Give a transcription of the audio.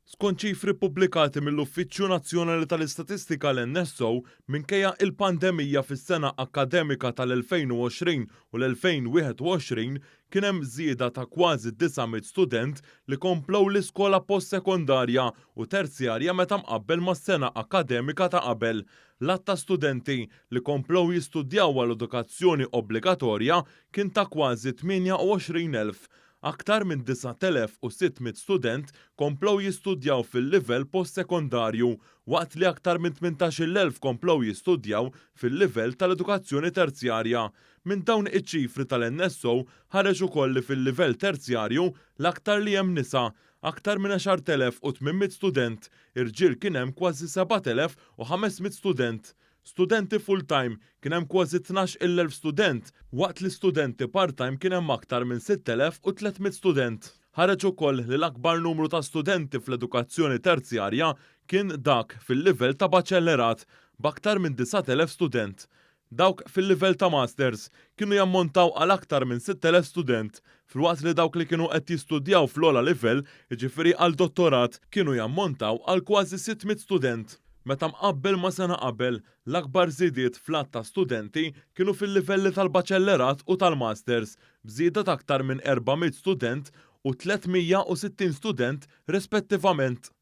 Skont ċifri ppubblikati mill-Uffiċċju Nazzjonali tal-Istatistika l-NSO, minkejja il-pandemija fis-sena akkademika tal-2020 u l-2021 kien hemm żieda ta' kważi 900 student li komplew l-iskola postsekondarja u terzjarja meta mqabbel mas-sena akkademika ta' qabel. L-għadd ta' studenti li komplew jistudjaw għal edukazzjoni obbligatorja kien ta' kważi 28,000. Aktar minn 9,600 student komplew jistudjaw fil-livell postsekondarju, waqt li aktar minn 18,000 komplew jistudjaw fil-livell tal-edukazzjoni terzjarja. Minn dawn iċ-ċifri tal-NSO ħareġ ukoll li fil-livell terzjarju l-aktar li hemm nisa, aktar minn 10,800 student, irġiel kien hemm kważi 7,500 student. Studenti full-time kien hemm kważi 12,000 student, waqt li studenti part-time kien hemm aktar minn 6,300 student. Ħareġ ukoll li l-akbar numru ta' studenti fl-edukazzjoni terzjarja kien dak fil-livell ta' baċellerat, b'aktar minn 9,000 student. Dawk fil-livell ta' masters kienu jammontaw għal aktar minn 6,000 student, filwaqt li dawk li kienu qed jistudjaw fl-ogħla livell, jiġifieri għal dottorat, kienu jammontaw għal kważi 600 student. Meta mqabbel ma' sena qabel, l-akbar żidiet fl-għadd ta' studenti kienu fil-livelli tal-baċellerat u tal-masters, b'żieda ta' aktar minn 400 student u 360 student rispettivament.